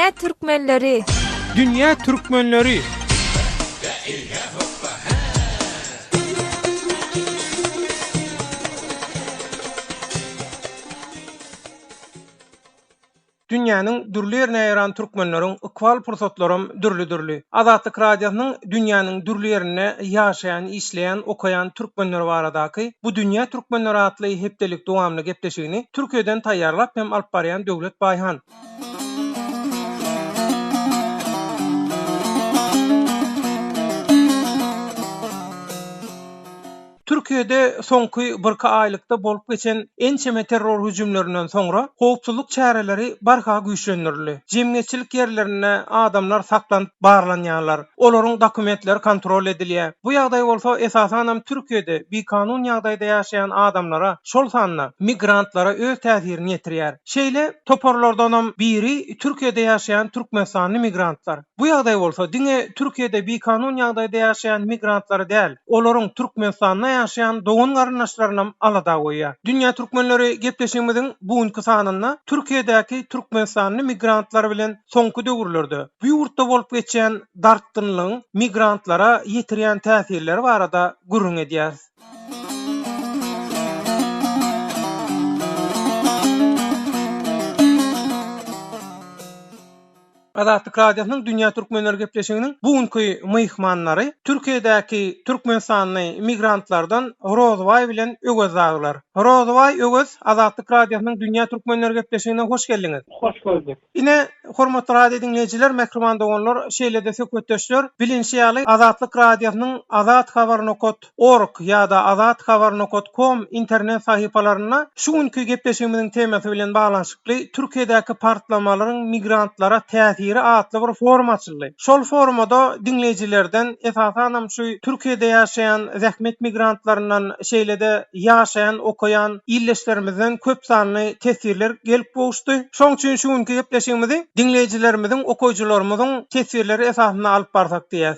Dünýä türkmenleri! Dünýä türkmenleri! Dünýäniň dürli ýerine ýaýran türkmenleriň ykbal pursatlaram dürli-dürli. Azatlyk Radiosynyň dünýäniň dürli ýerinde ýaşaýan, işleýän, okaýan türkmenler baradaky Bu dünýä türkmenleri atly hepdelik dowamly gepleşigini Türkiýeden taýýarlap hem alyp barýan Döwlet Baýhan. Türkiýede soňky birki aýlykda bolup geçen ençeme terror hüjümlerinden soňra howpsuzlyk çäreleri barha güýçlendirildi. Jemgyýetçilik ýerlerinde adamlar saklanyp barlanýarlar, olaryň dokumentleri kontrol edilýär. Bu ýagdaý bolsa esasanam Türkiýede bikanun ýagdaýda ýaşaýan adamlara, şol sanda migrantlara öz täsirini ýetirýär. Şeýle toparlardanam biri Türkiýede ýaşaýan türkmenistanly migrantlar. Bu ýagdaý bolsa diňe Türkiýede bikanun ýagdaýda ýaşaýan migrantlary däl, olaryň Türkmenistanda ýaşaýan dogan-garyndaşlarynam alada goýýar. Dünýä Türkmenleri gepleşigimiziň bu günki sanynda Türkiýedäki türkmenistanly migrantlar bilen soňky döwürlerde bu ýurtda bolup geçýän dartgynlygyň migrantlara ýetirýän täsirleri barada gürrüň edýäris. Azatlyk Radiosynyň Dünýä Türkmenleri gepleşiginiň bu günki myhmanlary Türkiýedäki türkmenistanly migrantlardan Rozybaý bilen Öwez dagylar. Rozybaý, Öwez, Azatlyk Radiosynyň Dünýä Türkmenleri gepleşigine hoş geldiňiz. Hoş gördük. Ine, hormatly radio diňleýjiler, mähriban doganlar, şeýle-de söhbetdeşler, bilinşi ýaly, Azatlyk Radiosynyň Azat Habar nokat org ýa-da Azat Habar nokat kom internet sahypalarynda şu günki gepleşigimiziň temasy bilen baglanyşykly Türkiýedäki partlamalaryň migrantlara täsiri atly bir forum açyldy. Şol forumada diňleýjilerden, esasanam şu Türkiýede ýaşaýan zähmet migrantlaryndan, şeýle-de ýaşaýan, okaýan ildeşlerimizden köp sanly teswirler gelip gowuşdy. Şonuň üçin şu günki gepleşigimizi diňleýjilerimiziň, okaýjylarymyzyň teswirleri esasynda alyp barsak diýýäs.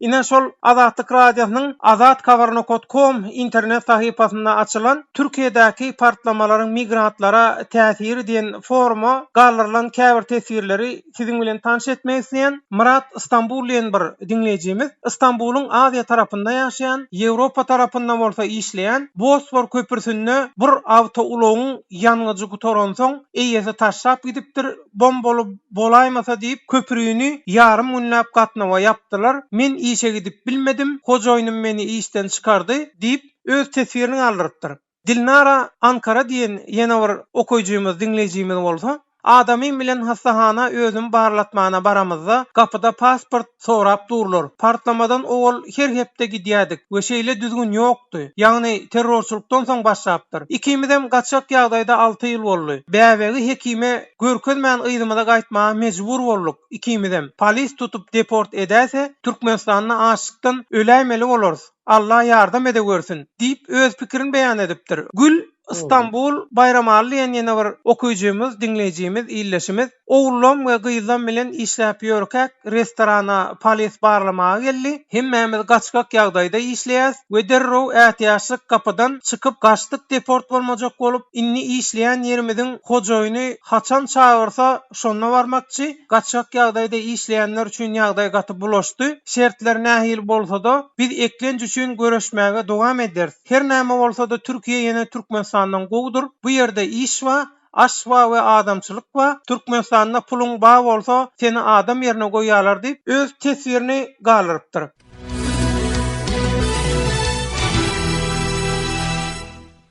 Ine şol Azatlyk Radiosynyň Azathabar nokat kom internet sahypasynda açylan Türkiýedäki partlamalaryň migrantlara täsiri diýen foruma galdyrylan käbir teswirleri siziň bilen tanyş etmek isleýän. Myrat Istanbul diýen bir diňleýjimiz Istanbulyň Aziýa tarapynda ýaşaýan, Ýewropa tarapynda bolsa işleýän, Bosfor köprüsinde bir awtoulagyň ýangyjy gutaransoň eýesi taşlap gidipdir, bombaly bolaýmasa diýip, köprüni ýarym günläp gatnawa ýapdylar, men işe gidip bilmedim, hojaýynym meni işden çykardy diýip, öz teswirini galdyrypdyr. Dilnara Ankara diýen ýene bir okaýjymyz, diňleýjimiz bolsa, Adamym bilen hassahana özümi barlatmana baramyzda, gapyda pasport sorap durlar. Partlamadan owal her hepde gidýädik we şeýle düzgün ýokdy. Ýagny terrorçylykdan soň başlapdyr. Ikimizem gaçak ýagdaýda alty ýyl boldy. Bäbegi hekime görkezmän yzymyza gaýtmaga mejbur bolduk ikimizem. Polis tutup deport edäýse Türkmenistanda açlykdan öläýmeli bolarys. Alla ýardam edewürsin! diýip öz pikirini beýan edipdir. Gül Istanbul Baýramaly diýen ýene bir okyjymyz, diňleýjimiz, ildeşimiz, Ogullam we gyzlam bilen işläp ýörkäk restorana polis barlamaga geldi. Hemmämiz gaçgak ýagdaýda işleýäs we derrew ätiýaçlyk gapydan çykyp gaçdyk deport bolmajak bolup, indi işleýän ýerimiziň hojaýyny haçan çagyrsa şonda barmakçy, gaçgak ýagdaýda işleýänler üçin ýagdaý gaty bulaşdy, şertler nähili bolsada biz eklenç üçin göreşmäge dowam ederis. Her näme bolsada Türkiýe ýene Türkmenistandan gowudyr. Bu ýerde iş ba, aş ba we adamçylyk ba. Türkmenistanda puluň ba bolsa seni adam ýerine goýýalar diýip öz teswirini galdyrypdyr.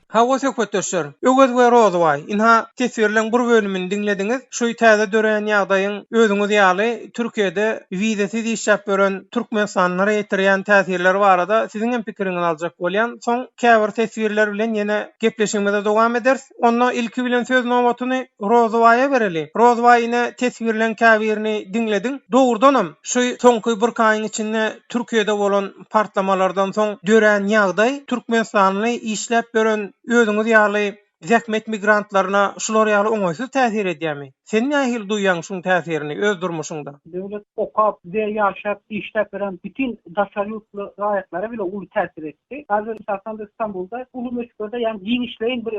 Hawa söhbetdeşler, Öwez we Rozybaý, ynha teswirleň bir bölümini diňlediňiz. Şu täze döreýän ýagdaýyň özüňiz ýaly Türkiýede wizasiz işläp ýören türkmenistanlylara ýetirýän täsirleri barada siziň hem pikiriňizi aljak bolýan. Soň käbir teswirler bilen ýene gepleşigimize dowam ederis. Onda ilki bilen söz nobatyny Rozybaýa bereli. Rozybaý ine teswirleň käbirini diňlediň. Dogrudanam şu soňky birki aýyň içinde Türkiýede bolan partlamalardan soň dörän ýagdaý türkmenistanly işläp ýören özüňiz ýaly zähmet migrantlaryna şular ýaly oňaýsyz täsir edýärmi? Sen nähili duýýaň şuň täsirini öz durmuşyňda? Döwlet okap we ýaşap, işläp ýören bütin daşary ýurtly raýatlara bile uly täsir etdi. Häzir esasan-da Stambulda uly möçberde, ýagny giňişleýin bir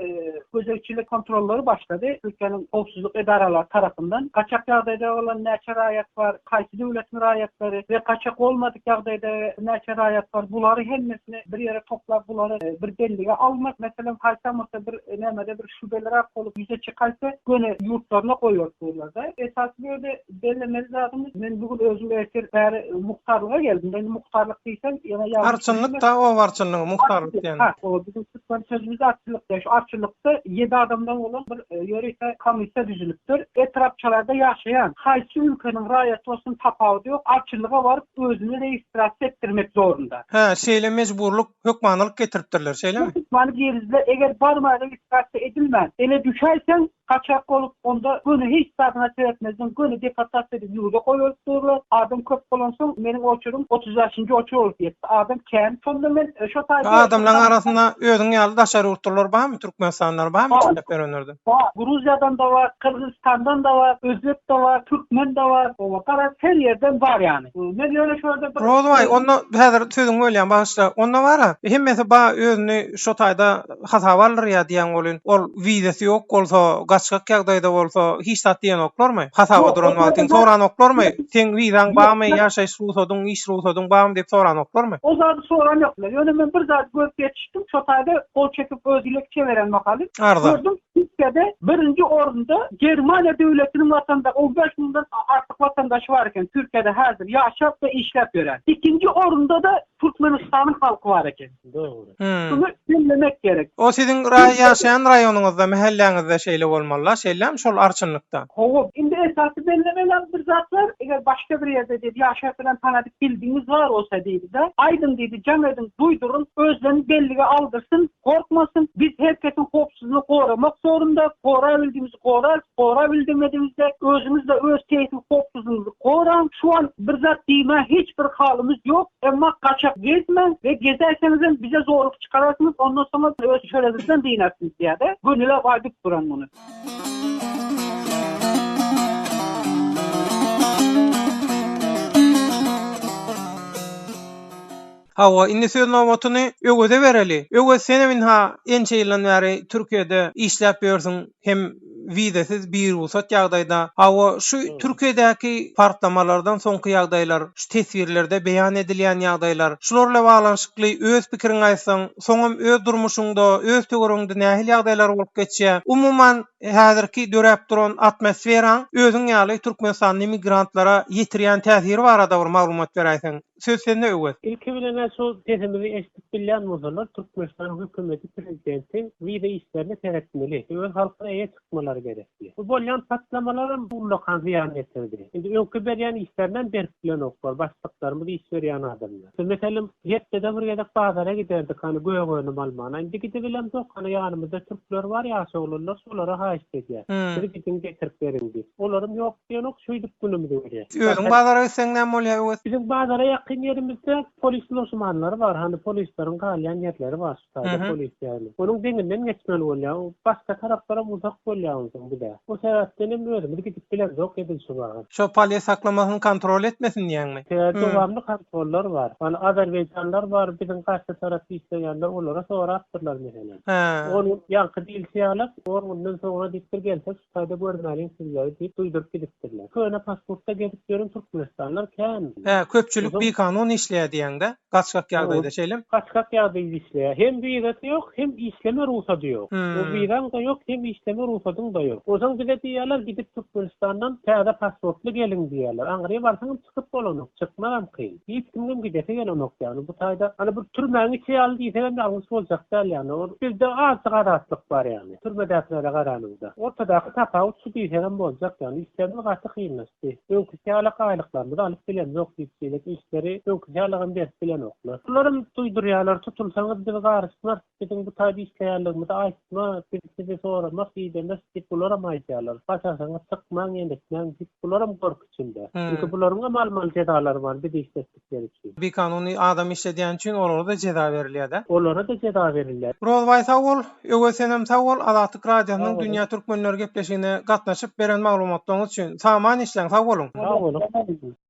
gözegçilik kontrollary başlady Türkiýäniň howpsuzlyk edaralary tarapyndan. Gaçak ýagdaýda bolan näçe raýat bar, haýsy döwletiň raýatlary we gaçak bolmadyk ýagdaýda näçe raýat bar, bulary hemmesini bir ýere toplap, bulary bir bellige almak, meselem, haýsam bolsa bir nämede bir şübeliräk bolup ýüze çykaýsa, göni ýurtlaryna goýberip durlar-da. Esasy bu ýerde bellemeli zadymyz, men bu gün özüm ertir bäri muhtarlyga geldim. Indi muhtarlyk diýsem, ýene ýalňyş Arçynlyk-da, oba arçynlygy, muhtarlyk diýen. Ha, o biziň türkmen sözümiz arçynlyk diýýär. Şu arçynlykda ýedi adamdan bolan bir ýörite komissiýa düzülipdir. Etrapçalarda ýaşaýan, haýsy ülkeniň raýaty bolsun tapawudy ýok, arçynlyga baryp özüni registrasiýa etdirmek zorunda. Hä, şeýle mejburlyk Hökmanylyk getiripdirler, şeýlemi? Hökmany girizdiler. Eger barma registrasiýa edilmän, ele düşäýseň, gaçak bolup, onda göni hiç zadyna seretmezden göni deportasiýa edip ýurda goýberip durlar. Adam köp bolansoň, meniň oçurym 35-nji oçur bolup ýetdi. Adam kän. Şonda men şo taýda. Adamlaryň arasynda özüň ýaly daşary ýurtlular barmy, türkmenistanlylar barmy işläp ýörenlerde? Bar. Gruziýadan-da bar, Gyrgyzystandan-da bar, özbek-de bar, türkmen-de bar. Oba, garaz, her ýerden bar ýany. Men ýöne şu ýerde bir. Rozybaý, onda häzir sözüňi bölýän, bagyşla. Onda bar-a, hemmesi ba özüni şo taýda hasaba aldyrýar diýýäň welin, ol wizasy ýok bolsa, gaçgak ýagdaýda bolsa, hiç zat diýenoklarmy? Hasaba duran wagtyň soranoklarmy? Seň wizaň barmy, ýaşaýyş rugsadyň, iş rugsadyň barmy diýip soranoklarmy? O zady soran ýoklar. Ýöne men bir zady görüp ýetişdim, şo taýda gol çekip öz dilekçe beren mahaly Arza. gördüm, Türkiýede birinji orunda Germaniýa döwletiniň watanda 15 müňden artyk watandaşy bar eken Türkiýede häzir ýaşap we işläp ýören. Ikinji orunda-da Türkmenistanyň halky bar eken. Dogry. Şuny bellemek gerek. O siziň ýaşaýan raýonyňyzda, mähelläňizde şeýle bolmaly-la, şeýlemi şol arçynlykda? Hawa, indi esasy bellemeli bir zat bar, eger başga bir ýerde diýdi, ýaşap bilen tanadyp bildigiňiz bar bolsa diýdi-de, aýdyň diýdi, jaň ediň, duýduryň, özlerini bellige aldyrsyn, Gorkmasyn, biz her kesiň howpsuzlygyny goramak zorunda, gorabildigimizi gorarys, gorabildigmedimizde özüňiz-de öz keýpi howpsuzlygyňyzy goraň. Şu an bir zat diýmä hiç bir halymyz ýok, emma gaçak gezmäň we gezäýseňizem bize zorluk çykararsyňyz, ondan soňam öz çöregiňizden dynarsyňyz diýýär-de, gönüläp aýdyp duran muny. Hawa, indi söz nobatyny Öweze bereli. Öwez senem ynha ençe ýyldan bäri Türkiýede işläp ýörsüň hem wizesiz birugsat ýagdaýda. Hawa, şu Türkiýedäki partlamalardan soňky ýagdaýlar, şu teswirlerde beýan edilýän ýagdaýlar, şular bilen baglanyşykly öz pikiriňi aýtsaň, soňam öz durmuşyňda, öz töweregiňde nähili ýagdaýlar bolup geçýär? Umuman, häzirki döräp duran atmosferaň özüň ýaly türkmenistanly migrantlara ýetirýän täsiri barada bir maglumat beräýseň. Söz sende Öwez. Ilki bilen-ä şol sesimizi eşidip bilýän bolsalar Türkmenistanyň hökümeti prezidenti wiza işlerine seretmeli. Öz halkyna eýe çykmalary gerekdi. Bu bolýan partlamalaram ullakan zyýan ýetirdi. Indi öňki berýän işlerinem berip bilenoklar başlyklarymyz iş berýän adamlar. Biz meselem hepdede bir gezek bazara giderdik hany gök önüm almana. Indi gidibilemzok hany ýanymyzda türkler bar ýaş oglanlar şolara haýyşt edýäs. Siz gidiň getirip beriň diýip. Olaram ýok diýenok şeýdip günümizi görýäs. Özüň bazara gitseň näme bolýar Öwez? Biziň bazara ýakyn ýerimizde polis lojmanlary bar, hany polisleriň galýan ýerleri bar şu taýda polis ýerli. Onuň deňinden geçmeli bolýar. Başga taraplaram uzak bolýar onsoň bize. O sebäpden hem özümiz gidip bilemzok edil şu wagt. Şo polis saklamasyny kontrol etmesin diýýäňmi? Sebäbi dowamly kontrollar bar. Hany azerbaýjanlar bar biziň garşy tarapda işleýänler olara sorapdyrlar meselem. Hä. On gün ýaňky diýilşi ýaly on günden soňra diýipdir gelsek Hytaýda görmäliň sizleri diýip duýduryp gidipdirler. Köne pasportda gezip ýören türkmenistanlylar kän. Hä, köpçülik bikanun işleýär diýýäňdä, gaçgak ýagdaýda, şeýlemi? Gaçgak ýagdaýda işleýär. Hem wizasy ýok, hem işleme rugsady ýok. O wizaň-da ýok, hem işleme rugsadyň-da ýok. Onsoň bize diýýärler, gidip Türkmenistandan täze pasportly geliň diýýärler. Aňryýa barsaňam çykyp bolanok, çykmagam kyn. Hiç kimiňem gidesi gelenok ýagny bu taýda hany bir türmäň içi ýaly diýsegem ýalňyş boljak däl ýagny. Ol bizde azajyk azatlyk bar ýagny türmedäkilere garanyňda. Ortadaky tapawut şu diýsegem boljak ýagny işlerimiz gaty kynlaşdy. Öňküsi ýalak aýlyklarymyzy alyp bilemzok diýip şeýle işleri öňküsi ýalagam berip bilenoklar. Bularam duýdurýarlar tutulsaňyz biz garyşmarys biziň bu taýda işleýänligimizi aýtma biz sizi soramas idemes. diýip bularam aýdýarlar. Başarsaňyz çykmaň, enetmäň diýip bularam gorky içinde. Çünki bularyňam almaly jezalary bar bizi işletdikleri üçin. Bikanuny adam işledýäni üçin olara-da jeza berilýär-dä. Olara-da jeza berilýär. Rozbaý sag bol, Öwez senem sag bol Azatlyk Radiosynyň Dünýä Türkmenleri gepleşigine gatnaşyp beren maglumatlaryňyz üçin. Sag-aman işläň, sag boluň. Sag boluň.